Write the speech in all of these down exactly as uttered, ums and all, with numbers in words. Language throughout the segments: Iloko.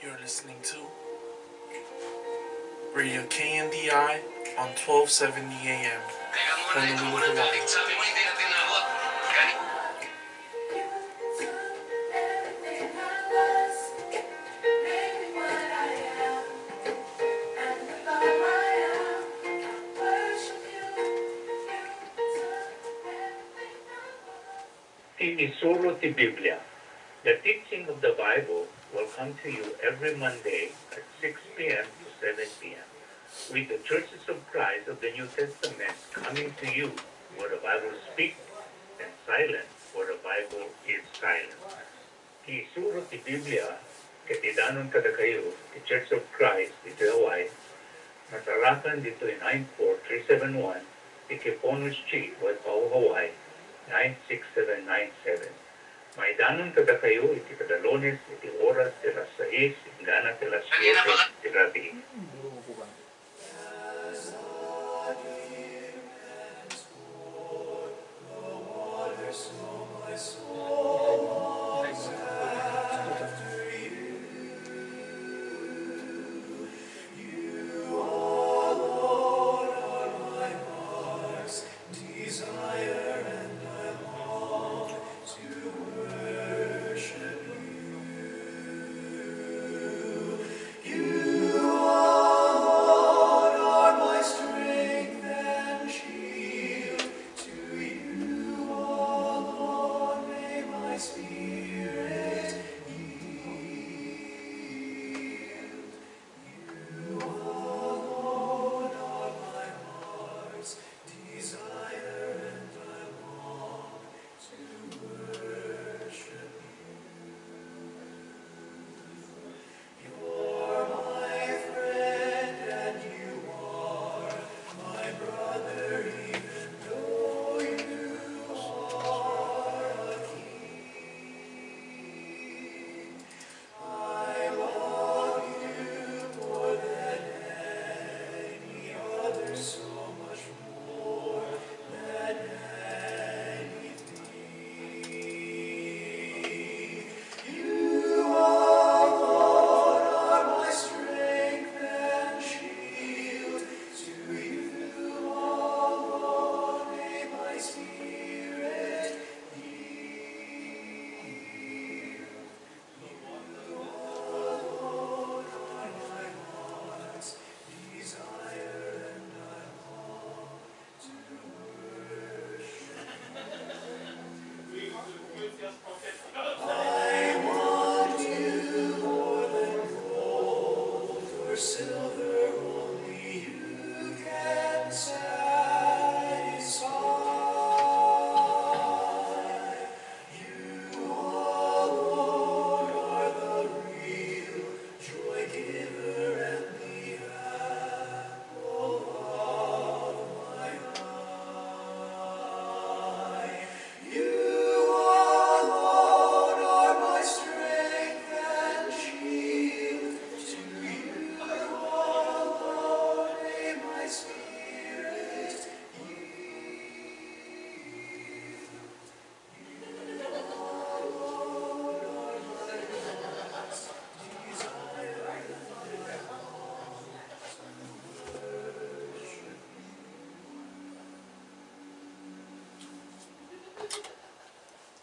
You're listening to Radio K N D I on twelve seventy A M, Honolulu, Hawaii. Ti Isuro ti Biblia. The teaching of the Bible will come to you every Monday at six p.m. to seven p.m., with the Churches of Christ of the New Testament coming to you where the Bible speaks and silent where the Bible is silent. Ti Isuro ti Biblia ket idanon kadakayo ti Church of Christ iti Hawaii, nasarakan ditoy nine four three seven one Tikipono Street, Waipahu, Hawaii, nine six seven nine seven. Maidanon kadakayo iti kada Lunes iti oras ti alas sais inggana ti alas siete ti rabii.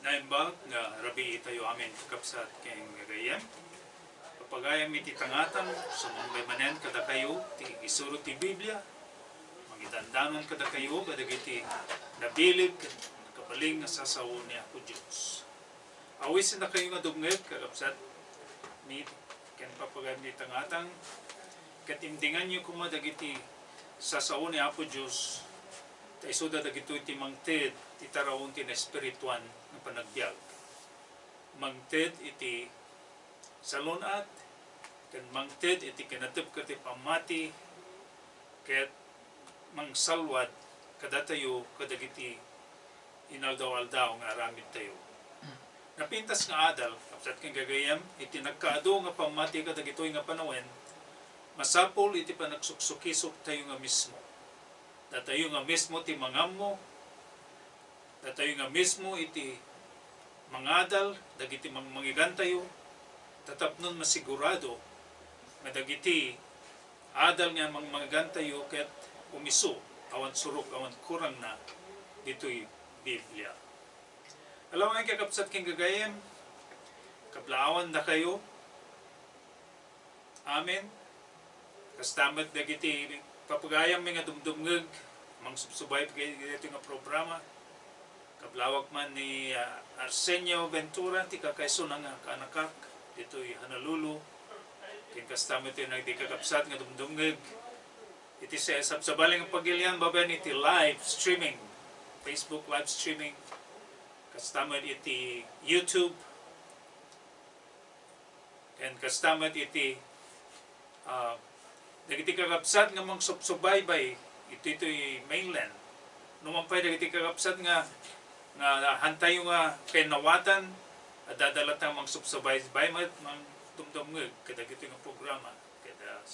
Naimbag nga rabii tayo amin, kakabsat ken gagayyem. Papagayam iti tangatang, sumambay manen kadakayo ti igisuro ti Biblia. Mangidandanon kadakayo kadagiti nabilib ken nakabalin nga sasao ni Apo Dios. Awisennakayo nga dumngeg, kakabsat, mi ken papagayam iti tangatang, ket imdinganyo koma dagiti sasao ni Apo Dios, ta isuda dagitoy ti mangted ti taraon ti naespirituan nga panagbiag. Mangted iti salun-at, ken mangted iti kinatibker ti pammati, ket mangsalwad kadatayo kadagiti inaldaw-aldaw nga aramidtayo. Napintas nga adal, kabsat ken gagayyem, iti nagkaadu nga pammati kadagitoy nga panawen, masapul iti panagsuksukisok tayo nga mismo. Datayo nga mismo ti mangammo, datayo nga mismo iti mangadal dagiti mangmangigantayo, ta tapnon masigurado nga dagiti adal nga mangmanggantayo ket umiso, awan surok, awan kurangna ditoy Biblia. Aldaw nga kakabsat ken gagayyem, kablaawandakayo. Amen. Kasta met dagiti papagayammi nga dumdumngeg, mangsubsubay kadagitoy nga programa. Kablawak man ni, ah, Arsenio Ventura, ti kakaisuna nga kaanakak, ditoy Honolulu. Ken kasta met ti nagdi kakabsat nga dumdumngeg iti sa-, sabsabali nga pagilian babaen iti live streaming, Facebook live streaming. Kasta met iti YouTube. Ken kasta met iti, ah, dagiti kakabsat nga mangsubsubaybay iti, iti mainland. Numan pay dagiti kakabsat nga, nga hantayo nga kainawatan, adda latta nga mangsubsubaybay met, mangdumdumngeg kadagitoy nga programa. Ket, ah,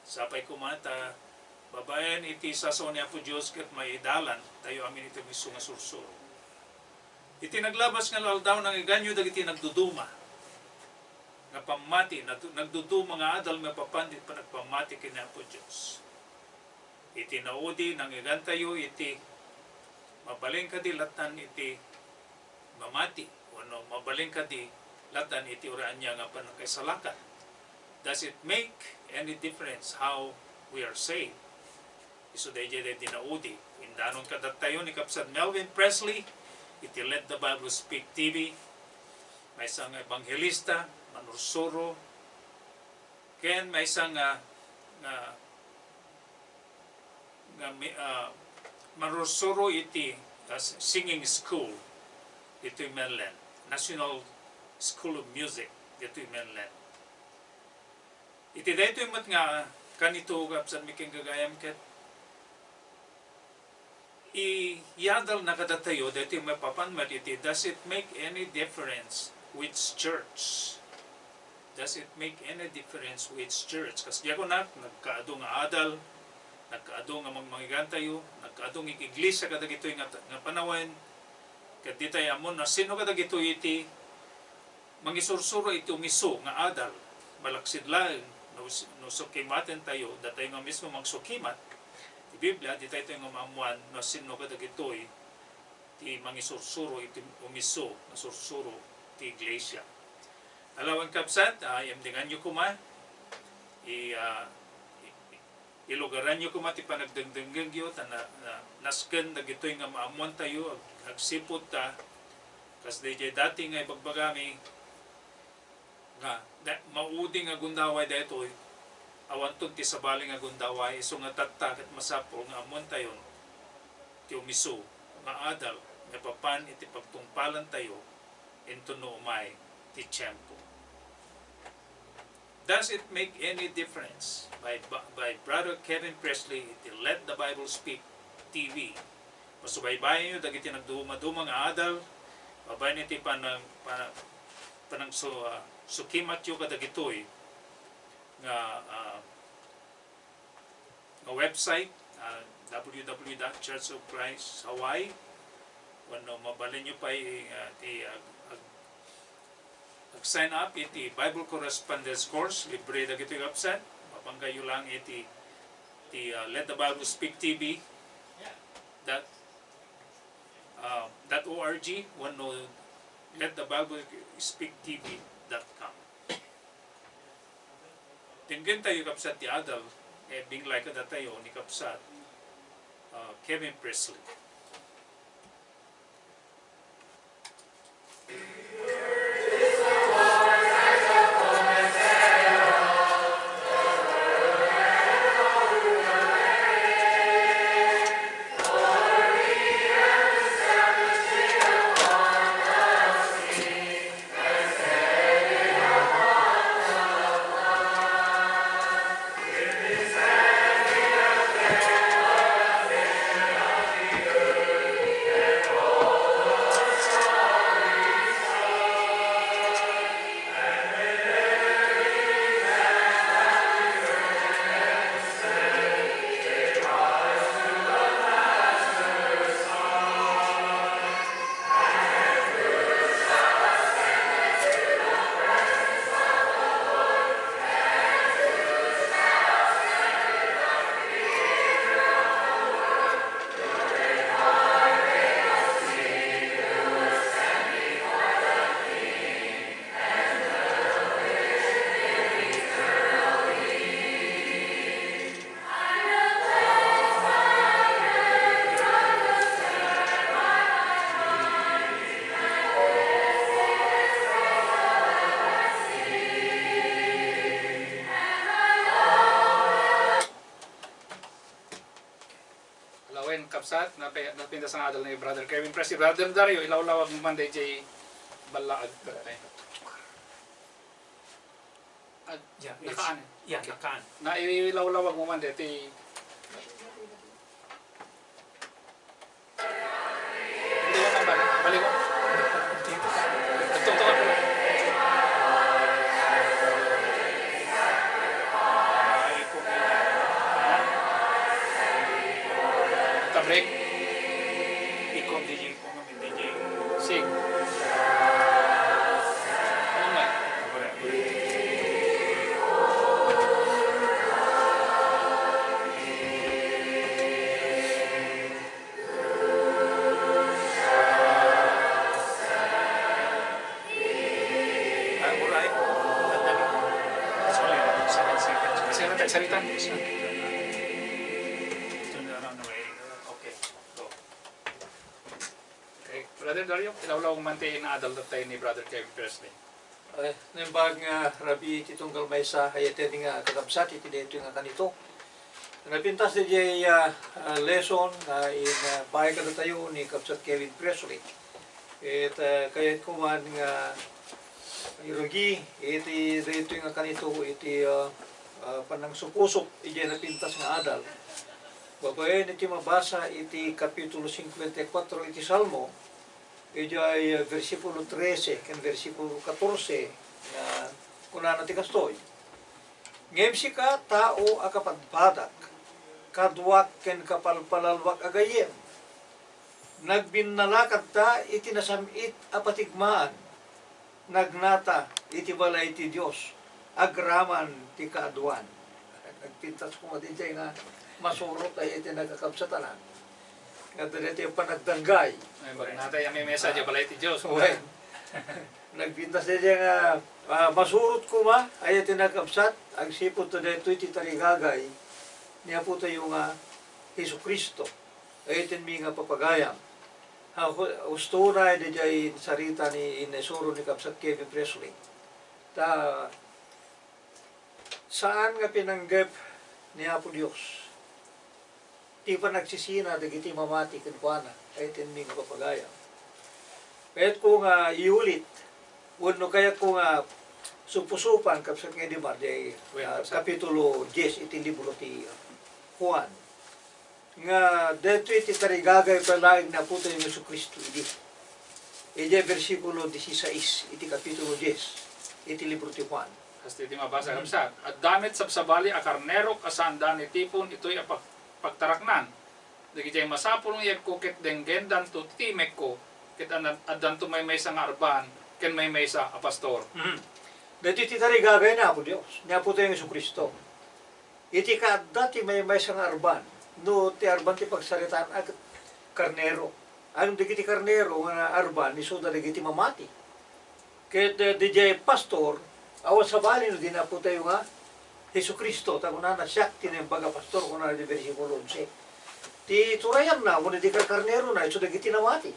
sapay koma ta babaen iti sasao ni Apo Dios ket maidalan tayo amin iti maysa nga sursuro. Iti naglabas nga aldaw, nangngeganyo dagiti nagduduma nga pammati, nagdu-, nagduduma nga adal maipapan iti panagpammati ken ni Apo Dios. Iti naudi, nangngegatayo iti mabalin kadi lattan iti mamati, wenno mabalin kadi lattan iti uray ania nga pannakaisalakan. Does it make any difference how we are saved? Isu daydiay dinaudi. Indanon kadatayo ni Kabsat Melvin Presley iti Let the Bible Speak T V, maysa nga ebanghelista, manursuro, ken maysa nga, nga, nga mi-, ah, manursuro iti, ah, singing school ditoy mainland, National School of Music ditoy mainland. Iti daytoy met nga kanito, kabsatmi ken gagayam, ket i-, iadalna kadatayo daytoy maipapan met iti, does it make any difference which church? Does it make any difference which church? Kas diay kunak, nagkaadu nga adal, nagkaadu nga mangmanggantayo, nagkaadu nga iglesia kadagitoy nga, nga panawen, ket ditay ammo no sino kadagitoy iti mangisursuro iti umiso nga adal. Malaksid laeng, no, no sukimaten tayo, datayo nga mismo mangsukimat ti Biblia, di tayo nga maammuan no sino kadagitoy ti mangisursuro iti umiso nga sursuro ti iglesia. Aldaw nga kabsat, ah, imdinganyo koma, i-, ah, i-, ilugaranyo koma ti panagdengdengngegyo, ta na, na, nasken dagitoy nga maammuantayo, ag-, agsipud ta, kas daydiay dati nga ibagbagami, nga da-, maudi nga gundaway daytoy, awanton ti sabali nga gundaway, isu nga tatta ket masapul nga ammoentayon ti umiso nga adal nga maipapan iti pagtungpalantayo inton no umay ti tiempo. Does it make any difference? By, by Brother Kevin Presley iti Let the Bible Speak T V. Pasubaybayanyo dagiti nagdumaduma nga adal, babaen iti panang-, pana-, panangsu-, ah, sukimatyo kadagitoy nga, ah, nga website, ah, W W W dot Church of Christ Hawaii. Wenno mabalinyo pay, ah, ti ag-, ag-, ag-sign up iti Bible Correspondence Course, libre dagitoy website. Mapanggayo lang iti, ti, ah, Let the Bible Speak T V dot, ah, dot O R G wenno Let the Bible Speak T V dot com. Denggen tayo, kabsat, ti adal, eh, binglay kadatayo ni Kabsat, ah, Kevin Presley. Sa, nape-, napintas nga adal ni Brother Kevin Presley. Brother Dario, ilawlawag mo man dayjay ballaag. Ag-, Yeah, it's, nakaan. Yeah, okay. Nakaan. Nailawlawag mo man deti. Hindi mo man balik. Balik mo. Ito, ito. Tabrik. Ikaw, D J. Sig. Ano nga? Ah, alright. Sorry, second, second. Kasi na tagsalita. Turn around away. Okay. Go. Okay, Brother Dario, ilawlaw man ti naadal tayo ni Brother Kevin Presley. Ay, naimbag nga rabii ti tunggal maysa, ay iti nga kakabsat iti daytoy nga kanito. Napintas daydiay, ah, ah, lesson nga in, ah, paay kadatayo ni Kabsat Kevin Presley. Ket, ah, kayat ko man nga irugi iti daytoy nga kanito iti, ah, ah, panangsupusup idiay napintas nga adal. Babaen iti mabasa iti Kapitulo cincuenta y cuatro iti Salmo, idiay, ah, bersikulo trese ken bersikulo katorse, nga kunana ti kastoy, "Ngem sika, tao a kapadpadak, kaduak ken kapalpalalwak a gayyem, nagbinnalakadta iti nasam-it a patigmaan." Nagnata iti balay ti Dios agraman ti kaaduan. Nagpintas koma daydiay nga masurot ay iti nakakabsatanan. Nga daydiay panagdanggay. Ay, magnata a maymay sa balay ti Dios. Wen. Nagpintas daydiay nga, ah, masurot koma ay iti nakabsat, agsipud ta daytoy ti tarigagay ni Apotayo nga Jesu-Cristo. Ay iti mi nga papagayam. Ha, hu-, husto na daydiay sarita ni, inisuro ni Kabsat Kevin Presley. Ta, saan nga pinanggep ni Apo Dios ti panagsisina dagiti mamati kenkuana, ay iti mi nga papagayam. Kayatko nga iulit, wenno kayatko nga supusupan, Kabsat nga Edimar, di, Wen, ah, Kabsat. Kapitulo dies iti libro ti, ah, Juan. Nga daytoy ti tarigagay pay laeng ni Apotayo nga Jesu-Cristo idi. Idiay bersikulo dieciséis iti kapitulo dies iti libro ti Juan. Kasta iti mabasa, hmm, kabsat, "Adda met sabsabali a karnerok a saanda ni tipon itoy a pag-, pagtaraknan. Dagiti masapul nga iyegko ket denggendanto ti timekko, ket addan-, addanto maymaysa nga arban ken maymaysa a pastor." Hmm. Daytoy ti tarigagay ni Apo Dios, ni Apotayo nga Jesu-Cristo. Iti kaadda ti maymaysa nga arban, no ti arban ti pagsaritaan a ket karnero. Ngem dagiti karnero nga arban, isuda dagiti mamati. Ket, eh, daydiay pastor, awan sabali no di ni Apotayo nga Jesu-Cristo, ta kunana, "Siak ti naimbag a pastor," kunana iti bersikulo onse. Ti turayanna, wenno di karkarnerona, isu dagiti namati.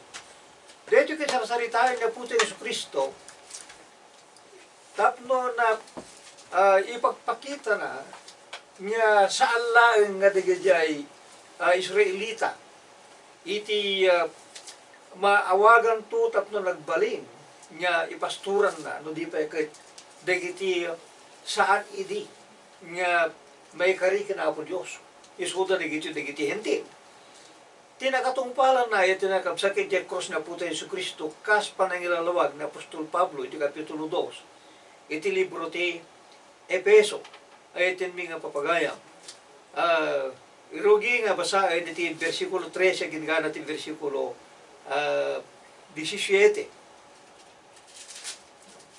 Daytoy ket sarsaritaen ni Apotayo Jesu-Cristo, tapno na, ah, ipagpakitana nga saan laeng nga dagiti, ah, Israelita iti, ah, maawaganto tapno nagbalin nga ipastoranna, no di pay ket dagiti saan idi nga maikari ken Apo Dios, isuda dagiti, dagiti Hentil. Ti nakatungpalanna iti nakabsat iti krus ni Apotayo Jesu-Cristo, kas panangilawag ni apostol Pablo iti Kapitulo dos iti libro ti Efeso, ay iti mi nga papagayam. Ah, irugi nga basaen iti bersikulo trese agingga ti bersikulo, ah, disisiete.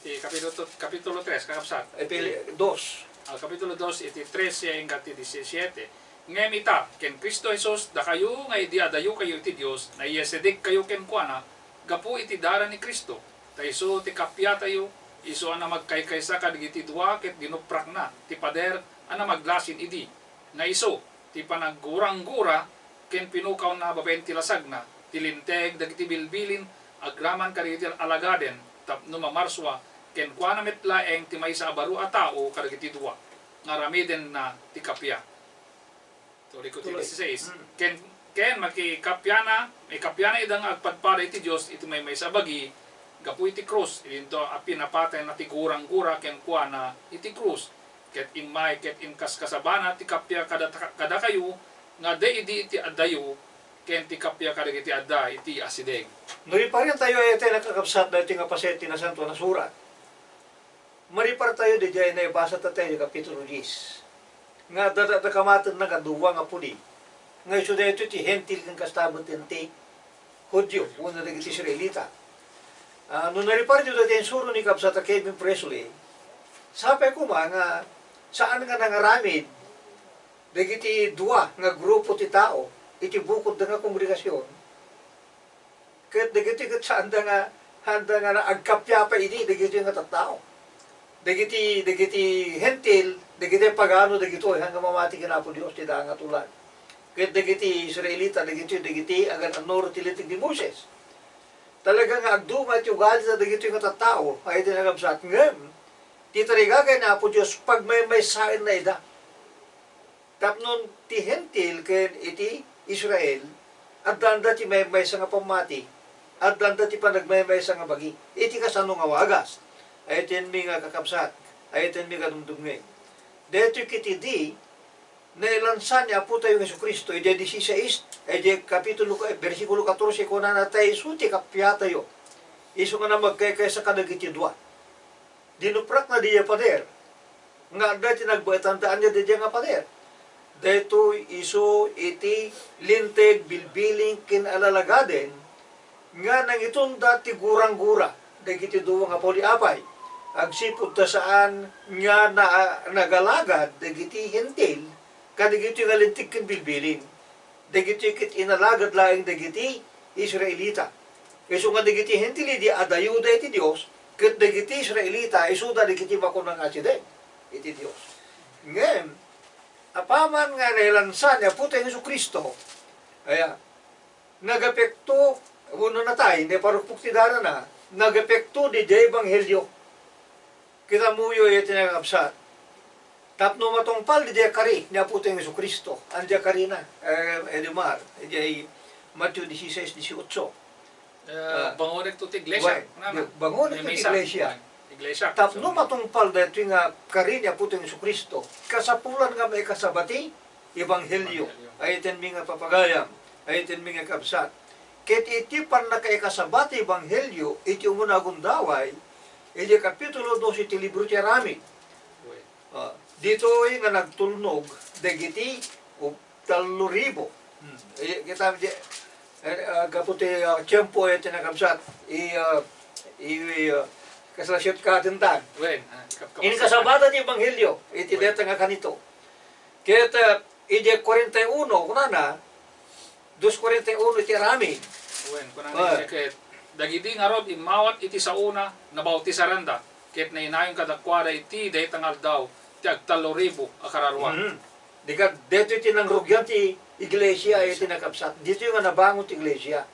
Ti Kapitulo, Kapitulo tres, kakabsat. Iti dos. Ah, Kapitulo dos, iti trese agingga ti disisiete. Ngem ita, ken Cristo Jesus, dakayo nga idi adayokayo iti Dios, naiyasidegkayo kenkuana gapu iti dara ni Cristo. Ta isu ti kapiatayo, isu a namagkaykaysa kadagiti dua ket dinuprakna ti pader a namaglasin idi. Nga isu ti panagguranggura ken pinukawna babaen ti lasagna, ti linteg dagiti bilbilin agraman kadagiti alagaden tapno mamarsua kenkuana met laeng ti maysa a baro a tao kadagiti dua nga aramidenna ti kappia. Tuloy ko ti Tuloy. Dieciséis. Mm. Ken Ken makikappiana, makikappiana ida nga agpadpada iti Dios iti maymaysa a bagi gapu iti krus, idinto a pinapatayna ti gurang-gura kenkuana iti krus, ket immay ket inkaskasabana ti kappia kada-, kadakayo nga adda idi iti addayo, ken ti kappia kadagiti adda iti asideg. No riparentayo, iti nakakabsat daytoy nga paset ti Nasantoan a Surat. Maripartayo didiay naibasa tayo, kapitulo diyes, nga adda dakamatenna nga dua nga puli, nga isu daytoy ti Hentil ken kasta met ti Judio wenno dagiti Israelita. Ah, no naripartayo daytoy insuro ni Kabsat a Kevin Presley, sapay koma nga saan nga nangaramid dagiti dua nga grupo ti tao iti bukodda nga kongregasion. Ket dagiti ket saanda nga, saanda nga agkappia pay idi dagiti nga tattao. Dagiti, dagiti Hentil, dagiti pagano dagitoy, haan nga mamati ken Apo Dios ti daan nga tulag. Ket dagiti Israelita, dagiti, dagiti agan-annuro ti Linteg ni Moises. Talaga nga agduma ti ugalida dagitoy nga tattao, ay iti nakabsat. Ngem, ti tarigagay ni Apo Dios, pagmaymaysaenna ida. Tapno ti Hentil ken iti Israel, addanda ti maymaysa nga pammati, addanda ti panagmaymaysa nga bagi. Iti kasano nga wagas? Ay iti mi nga kakabsat, ay iti mi nga dumdumngeg. Daytoy ket idi nailansa ni Apo tayo Jesu-Cristo, iti dieciséis, iti kapitulo, bersikulo katorse, kunana, ta isu ti kappia tayo. Isu nga na magkaykaysa kadagiti dua. Dinuprakna diay pader nga adda ti nagbaetanda, ania diay nga pader. Daytoy isu iti Linteg, bilbiling ken alalagaden nga nangitunda ti gurang-gura dagiti dua nga puli. Apay? Agsipud ta saan nga na-, nagalagad dagiti Hentil kadagitoy nga Linteg ken bilbiling. Dagitoy ket inalagad laeng dagiti Israelita. Isu nga dagiti Hentil idi addayoda iti Dios, ket dagiti Israelita isuda dagiti makuna nga asideg iti Dios. Ngem, apaman nga nailansa ni Apo tayo Jesu-Cristo, aya, nagepekto, wenno natay, naiparukpok ti darana, nagepekto diay ebanghelio. Kitamoyo iti nakakabsat. Tapno matungpal diay kari ni Apo tayo Jesu-Cristo, ania karina, eh, Edimar, diay Mateo dieciséis dieciocho. Eh, ah, bangonek to ti iglesia, wen, kunana. Bangonek to ti iglesia. Wen, iglesia. Tapno matungpal daytoy nga kari ni Apo tayo Jesu-Cristo, kasapulan nga maikasaba ti ebanghelio. Ebanghelio. Ay iti mi nga papagayam, ay iti mi nga kabsat. Ket iti pannakaikasaba ti ebanghelio, iti umuna a gundaway, iti kapitulo dos iti libro ti Aramid. Wen. Ah, ditoy nga nagtulnog dagiti u-, tallo ribu. Hmm. Eh, kita, di, eh, ah, gapu ti, ah, tiempo, eh, ti nakabsat, i, ah, i, ah, kasla shortcut-en ta. Wen, ah, kap-, kap-, inkasabada ti ebanghelio iti, wen, dayta nga kanito. Ket, ah, iti kuarenta y uno, kunana, dos kuarenta y uno iti Aramid. Wen, kunana, ah, iti ket, dagidi ngarud immawat iti saona, nabautisaranda, ket nainayon kadakuada iti dayta nga aldaw ti agtallo ribu a kararua. Mhm. Di ket, daytoy ti nangrugian ti iglesia, iti nakabsat. Ditoy nga nabangon ti iglesia.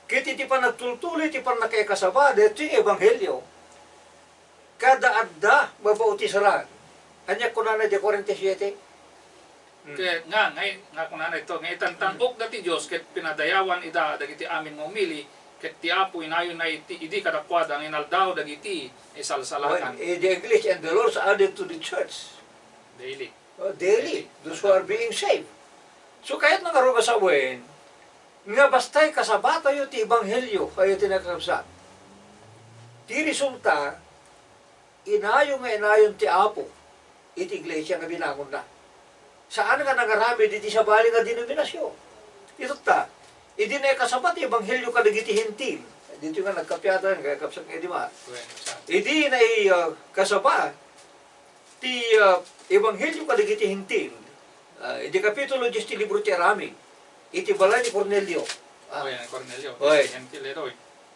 Ket iti panagtultuloy ti pannakaikasaba, daytoy nga ebanghelio, kada adda mabautisaran. Ania kunana iti kuarenta y siete? Hmm. Ket nga, nga, nga kunana ito, nga itantan-okda ti Dios ket pinadayawan ida dagiti amin nga umili, ket ti Apo inayonna iti, idi kadakuada nga inaldaw dagiti naisalsalakan. Well, eh, the English, "And the Lord added to the church." Daily. Oh, daily, those who are being saved. So, kayatna ngarud a sawen nga basta ikasabatayo ti ebanghelio, kayo ti nakakabsat. Ti resulta, inayon nga inayon ti Apo iti iglesia nga binangonna. Saan nga nangaramid iti sabali nga denominasion. Itatta, idi naikasaba ti ebanghelio kadagiti Hentil, ditoy nga nagkapiatan, kakabsat nga idi ma-, wen, saan? Idi nai-, ah, kasaba ti, ah, ebanghelio kadagiti Hentil, ah, iti kapitulo dies ti libro ti Aramid, iti balay ni Cornelio. Ah. Oy, ni Cornelio. Oy. Hentil daytoy.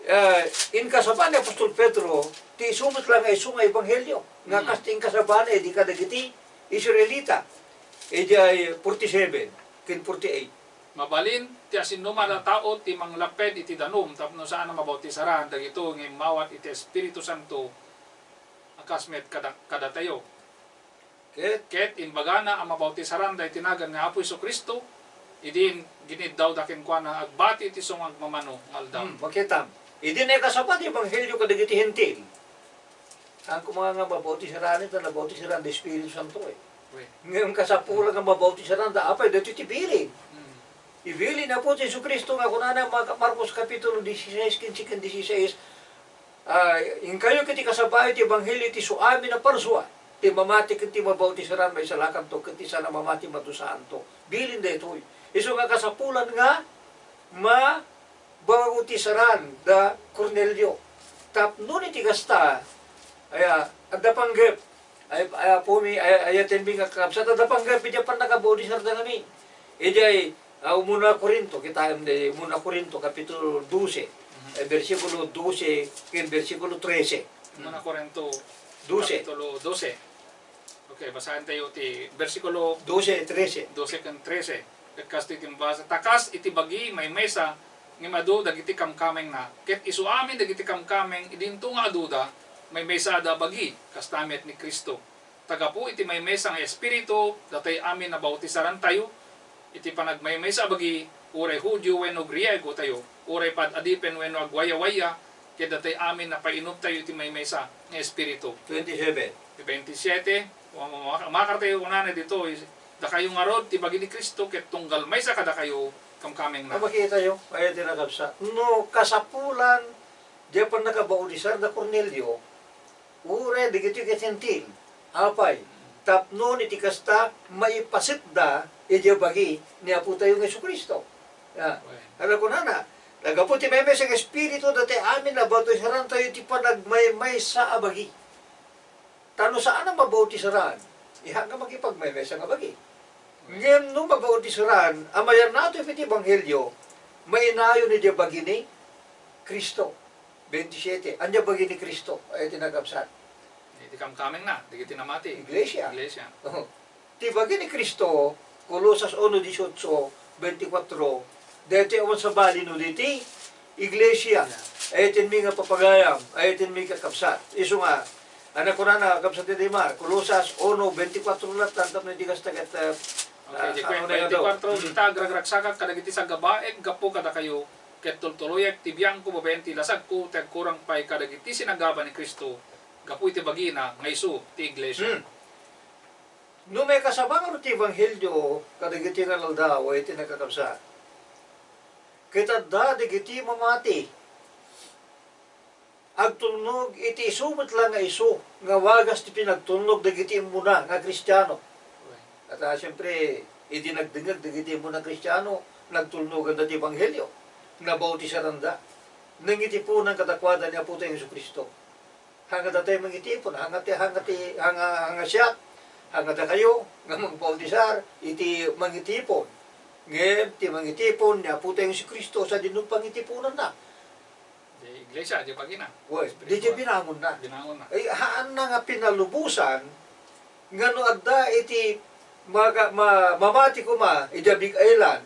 Ah, inkasaba ni apostol Pedro ti isu met la nga isu nga ebanghelio, nga, hmm, kas ti inkasabana idi kadagiti Israelita, idiay forty-seven ken forty-eight. Mabalin ti asinnuman a tao ti manglapped iti danum tapno saan a mabautisaran dagitoy nga immawat iti Espiritu Santo a kas met kada-, kadatayo. Ket, ket imbagana a mabautisaranda iti nagan ni Apo Jesu-Cristo, Idin giniddawda kenkuana, agbati iti isu nga agmamano nga aldaw. Hmm, makitam. Idi naikasaba ti ebanghelio kadagiti Hentil, saan koma nga mabautisaran ita, nabautisaran ti Espiritu Santo, eh. Wen. Ngem kasapulan nga mabautisaranda, apay, daytoy ti bilin. Hmm. Ibilin ni Apo Jesu-Cristo nga kunana, Mar-, Marcos Kapitulo dieciséis, quince ken dieciséis, Ah, inkayo ket ikasabayo ti ebanghelio iti isu amin a parsua, ti mamati ken ti mabautisaran, maisalakanto, ket ti saan a mamati, madusaanto. Bilin daytoy. Isu nga kasapulan nga mabautisaran da Cornelio. Tapno iti kasta, aya, adda panggep. Ay, ay, apomi, ay, ayatenmi nga kakabsat, adda panggep idiay pannakabautisarda ngamin. Idiay, ah, umuna Corinto, kitaem di umuna Corinto, kapitulo dose, Mhm. eh, bersikulo dose ken bersikulo trese. Umuna Corinto, Dose. Kapitulo dose. Okay, basaen tayo ti bersikulo Dose, trese. dose ken trese. Ket kastoy ti mabasa, ta kas iti bagi, maymaysa, ngem adu dagiti kamkamengna. Ket isu amin dagiti kamkameng, idinto nga aduda, maymaysada a bagi, kasta met ni Cristo. Ta gapu iti maymaysa nga Espiritu, datay amin a bautisarantayo iti panagmaymaysa a bagi, uray Judio wenno Griego tayo, uray pad-adipen wenno agwayawaya, ket datay amin a painumtayo iti maymaysa nga Espiritu. Twenty-seven. Ti twenty-seven, ma-, ma-, makar tayo kunana ditoy, dakayo ngarud ti bagi ni Cristo ket tunggal maysa kadakayo kamkamengna. Ah, makitayo, ay, ti nakabsa. No kasapulan, di pannakabautisar da Cornelio, uray dagitoy ket Hentil, apay, tapno iti kasta, maipasekda idiay bagi ni Apotayo nga Jesu-Cristo. Ya. Wen. Ano kunana? Nagapu ti maymaysa nga Espiritu, dati amin a bautisarantayo iti panagmaymaysa a bagi. Ta no saan a mabautisaran, iha nga makipagmaymaysa nga bagi. Wen. Ngem no mabautisaran, a mayannatay iti ebanghelio, mainayon idiay bagi ni Cristo. Twenty-seven. Ania bagi ni Cristo? Ay, ti nakabsat. Iti kamkamengna, dagiti namati. Iglesia. Iglesia. Oh. Ti bagi ni Cristo, Colosas uno dieciocho, veinticuatro, daytoy awan sabali no diti iglesia. Ay, tinmi nga papagayam, ay, tinmi nga kakabsat. Isu nga, ano kunana, kabsat ni Mar, Colosas uno veinticuatro latta, tapno iti kasta ket, eh, Okay, ah, di ano na ito? Twenty-four, Hmm. Ita, agragragsakak kadagiti sagabaek gapu kadakayo, ket tultuloyak ti biangko babaen ti lasagko ti agkurang pay kadagiti sinagaba ni Cristo gapu iti bagina nga isu ti iglesia. Hmm. No maikasaba ngarud ti ebanghelio kadagiti nga aldaw, ay, ti nakakabsat, ket adda dagiti mamati, agtulnog iti isu met la nga isu nga wagas ti pinagtulnog dagiti immuna nga Kristiano. Wen. At, ah, siyempre, idi nagdengngeg dagiti immuna nga Kristiano, nagtulnoganda ti ebanghelio, nabautisaranda, nangitiponan kadakuada ni Apotayo Jesu-Cristo. Haan nga datay mangitipon, haan nga ti, haan nga ti, haan nga, haan nga siak, haan nga dakayo, nga magbautisar, iti mangitipon. Ngem ti mangitipon ni Apotayo Jesu-Cristo, sadino pangitiponanna. Di iglesia, di bagina. Wen, di, di binangonna. Binangonna. Ay, haanna nga pinalubosan nga no adda iti maga-, ma-, mamati koma idiay Big Island,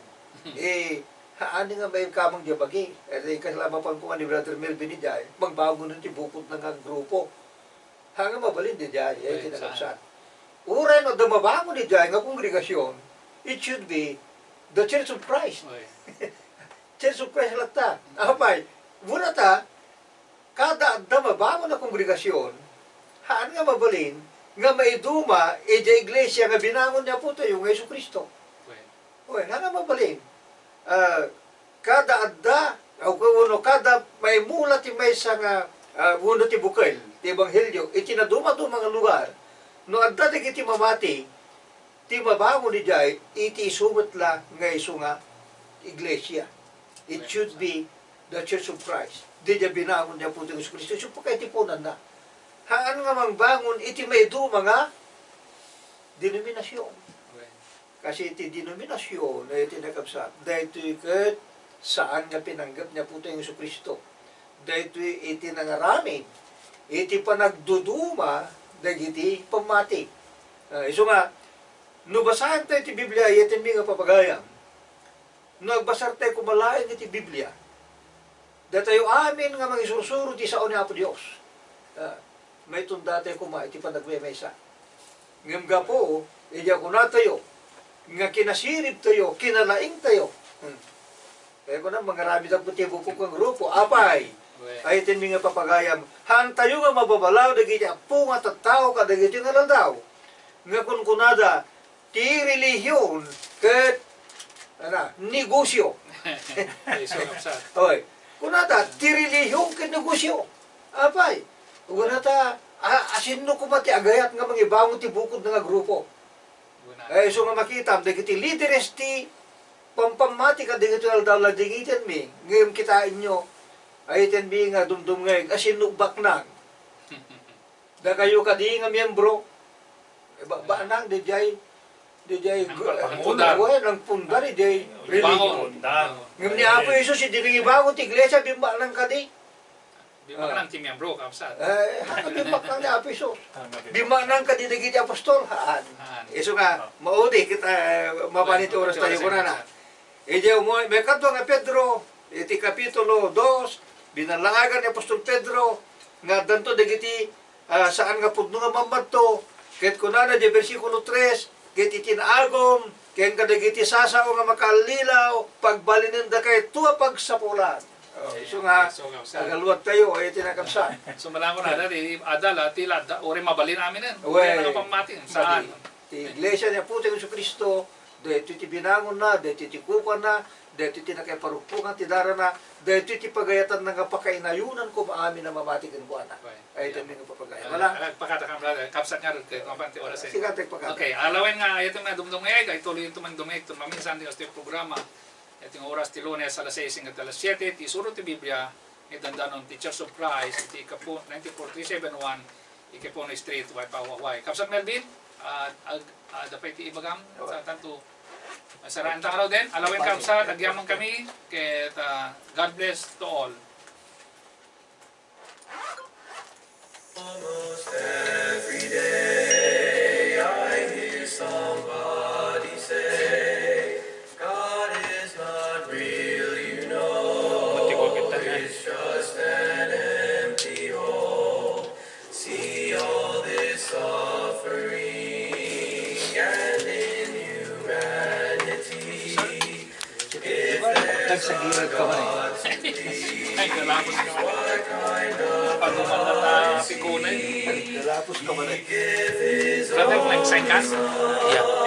eh, haanna nga maikamang diay bagi. Eh, kasla mapan koma ni Brother Melvin idiay, magbangon ti bukodna nga grupo. Haan nga mabalin diay, ay, Wen, ti nakabsat. Uray no adda mabangon idiay nga kongregasyon, it should be the Church of Christ. Wen. Church of Christ latta. Apay, kunata, kada adda mabangon a kongregasyon, haan nga mabalin nga maiduma idiay iglesia nga binangon ni Apotayo nga Jesu-Cristo. Wen. Wen, haan nga mabalin. Ah, kada adda, o wenno kada maimula ti maysa nga, ah, wenno ti bukel ti ebanghelio iti nadumaduma nga lugar, no adda dagiti mamati, ti mabangon idiay iti isu met la nga isu nga iglesia. It should be the Church of Christ. Diay binangon ni Apotayo Jesu-Cristo, isu pakaitiponanna. Haan nga mangbangon iti maiduma nga denominasyon. Kasi iti denominasyon, ay, iti nakabsat, daytoy ket saan nga pinanggep ni Apotayo Jesu-Cristo. Daytoy iti nangaramid iti panagduduma dagiti pammati. Ah, isu nga, no basaentayo ti Biblia, ay, tinmi nga papagayam, no agbasartayo koma laeng iti Biblia, datayo amin nga mangisursuro ti sao ni Apo Dios. Ah, maitundatayo koma iti panagmaymaysa. Ngem gapu, idi kunatayo, nga kinasiribtayo, kinalaingtayo. Hmm. Kaya ko na, mangaramid ako ti bukod kang grupo. Apay, Wen. Ay, tinmi nga papagayam. Hantayo nga mababalaw dagiti appo nga tattao kadagiti nga aldaw. Nga kunkunada, ti relihion ket, ana, negosyo. Ay, so, kapsat. Oy, kunada, ti relihion ket negosyo. Apay, kunada, a-, asinno koma ti agayat nga mangibangon ti bukod nga grupo? Ay, so nga makitam, dagiti lideres ti pampammati kadagiti aldaw la dagiti mi, ngem kitaenyo, ay, tinmi nga dumdumngeg, asinno baknang. Dakayo kadi nga miyembro, eh, ba-, baknang, didiay, didiay, Nang gu-, pagpakatudan. Wen, nang punda, didiay, Ibangon. Religion. Ngem ni Apo Jesus, idi nangibangon ti iglesia, bimbaknang kadi. Bimbaknang ti miyembro, kapsat. Eh, haan nga bimbaknang ni Apo Jesus. Bimbaknang kadi dagiti apostol, haan. Haan. Isu nga, maudi ket, eh, mapan iti oras tayo, kunana. Idi umay, maikadua nga Pedro, iti kapitulo dos, binalaagan ni apostol Pedro nga addanto dagiti, ah, saan nga pudno nga mammadto, ket kunana di bersikulo tres, ket iti naagum, ken kadagiti sasao nga makallilaw, pagbalinendakayto a pagsapulan. Oh, isu nga, agaluat tayo, ay, iti nakapsa. So, malangon na, dati, adal, ah, ti ladda, uri mabalin aminen, uri Wen, nakapammati, saan? Ti Iglesia ni Apo tayo Jesu-Cristo, daytoy ti binangonna, daytoy ti kukuana, daytoy ti nakaiparukpongan ti darana, daytoy ti pagayatanna nga pakainayonan koma amin a mamati kenkuana. Wen. Ay, iti mi nga papagayam. Ah, wala? Agpakada ka, brother. Kapsat nga rod, kay mapan ti oras, eh. Sige, agpakada. Okay, alawen nga, ay, ito nga dumdumngeg, ay tuloy ito man dumngeg, ito maminsan din, ito yung programa. Ito yung oras ti Lunes, alas sais hanggang alas siete, ti Suro ti Biblia, ni Dandanon, ti Church of Christ, iti Kapu-, nine four three seven one, Ikipuno Street, Waipa, Hawaii. Kapsat Melvin, ah, ag-, ah, adda pay ti ibagam, sa tanto, ah, saraan ta nga raw din. Alawen, kapsat, agyaman kami, ket, ah, God bless to all. Almost every day I hear somebody say, "God is not real, you know, it's just an empty hole. See all this suffering and inhumanity." Tagsagiran ka man eh. Ay, galapos ka man. Pag umangat na, pikunan. Galapos ka man eh. Brother, nag-sign ka? Yeah.